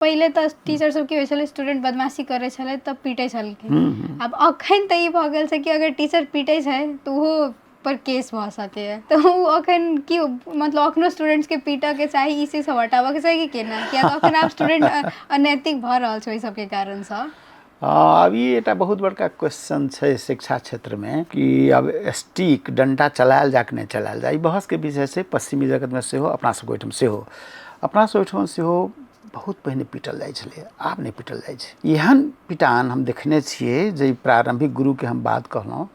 पहिले तऽ टीचर सब की होइ छलै, स्टूडेंट बदमाशी करै छलै तऽ पीटै छलखिन। आब अखन तऽ ई भऽ गेल छै कि अगर टीचर पीटै छै तऽ ओहो पर केस भऽ सकैए। तऽ ओ अखन की मतलब अखनो स्टूडेंट्सके पीटऽके चाही, ई चीज सब हटाबऽके चाही कि केना? किया तऽ अखन आब स्टूडेंट अनैतिक भऽ रहल छै ओहि सबके कारणसँ। हँ, आब ई एकटा बहुत बड़का क्वेश्चन छै शिक्षा क्षेत्रमे कि आब स्टिक डण्डा चलायल जाए कि नहि चलायल जाए। ई बहसके विषय छै पश्चिमी जगतमे सेहो, अपना सबके ओहिठाम सेहो। अपना सब ओहिठाम सेहो बहुत पहिने पीटल जाइ छलै, आब नहि पीटल जाइ छै। एहन पिटान हम देखने छियै जे प्रारम्भिक गुरुके हम बात कहलहुँ,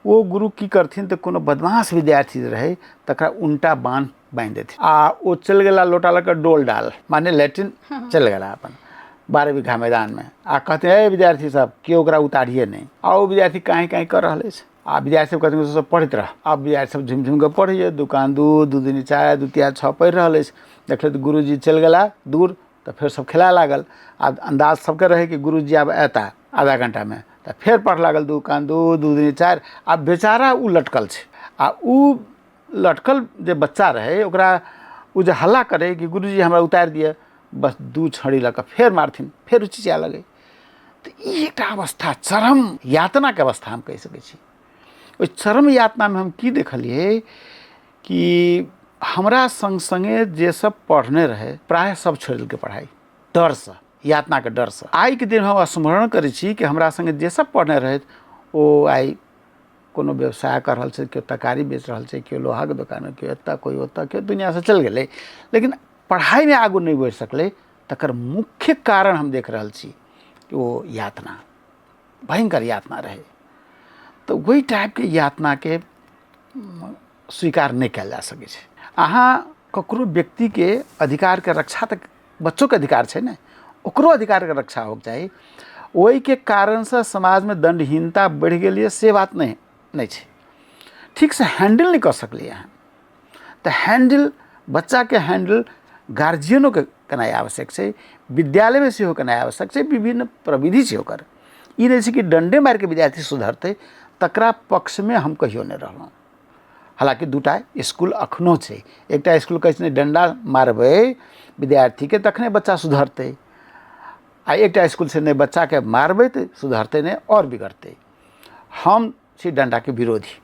ओ गुरु की करथिन तऽ कोनो बदमाश विद्यार्थी जे रहै तकरा उनटा बान्ह बान्हि देथिन आ ओ चलि गेला लोटा लऽ कऽ डोल डाल, माने लैट्रिन चलि गेला अपन 12 बीघा मैदानमे, आ कहथिन ए विद्यार्थी सब केओ ओकरा उतारिए नहि। आ ओ विद्यार्थी काँय काँय कऽ रहल अछि आ विद्यार्थी सब कहथिन सब पढ़ैत रह। आब विद्यार्थी सब झुमि झुमि कऽ पढ़ैए, दुकान दू, दू दुनी चारि, दू तिया छओ पढ़ि रहल अछि। देखलथि तऽ गुरुजी चलि गेला दूर तऽ फेर सब खेलाय लागल। आ अन्दाज सबके रहै कि गुरुजी आब अयता आधा घण्टामे, तऽ फेर पढ़ लागल दू कान दू, दू दुनी चारि। आ बेचारा ओ लटकल छै, आ ओ लटकल जे बच्चा रहै ओकरा ओ जे हल्ला करै कि गुरुजी हमरा उतारि दिअ, बस दू छड़ी लऽ कऽ फेर मारथिन, फेर ओ चिचिया लगै। तऽ ई एकटा अवस्था चरम यातनाके अवस्था हम कहि सकै छी। ओहि चरम यातनामे हम की देखलियै कि हमरा सङ्ग सङ्गे जे सब पढ़ने रहै प्रायः सब छोड़ि देलकै पढ़ाइ डरसँ, यातनाके डरसँ। आइके दिन हम स्मरण करै छी कि हमरा सङ्गे जे सब पढ़ने रहथि ओ आइ कोनो व्यवसाय कऽ रहल छै, केओ तरकारी बेच रहल छै, केओ लोहाके दोकानमे, केओ एतऽ, कोइ ओतऽ, केओ दुनिआँसँ चलि गेलै, लेकिन पढ़ाइमे आगू नहि बढ़ि सकलै। तकर मुख्य कारण हम देख रहल छी कि ओ यातना, भयङ्कर यातना रहै। तऽ ओहि टाइपके यातनाके स्वीकार नहि कयल जा सकै छै। अहाँ ककरो व्यक्तिके अधिकारके रक्षा तऽ बच्चोके अधिकार छै ने, ओकरो अधिकारके रक्षा होइके चाही। ओहिके कारणसँ समाजमे दण्डहीनता बढ़ि गेल यऽ से बात नहि छै। ठीकसँ हैंडल नहि कऽ सकलियै अहाँ तऽ हैंडल बच्चाके हैंडल गार्जियनोके केनाइ आवश्यक छै, विद्यालयमे सेहो केनाइ आवश्यक छै। विभिन्न प्रविधि छै ओकर, ई नहि छै कि डण्डे मारिके विद्यार्थी सुधरतै, तकरा पक्षमे हम कहियो नहि रहलहुँ। हालाँकि दूटा इसकुल अखनो छै, एकटा इसकुल कहै छै नहि डण्डा मारबै विद्यार्थीके तखने बच्चा सुधरतै, आ एकटा इसकुल छै नहि बच्चाके मारबै तऽ सुधरतै नहि आओर बिगड़तै। हम छी डण्डाके विरोधी।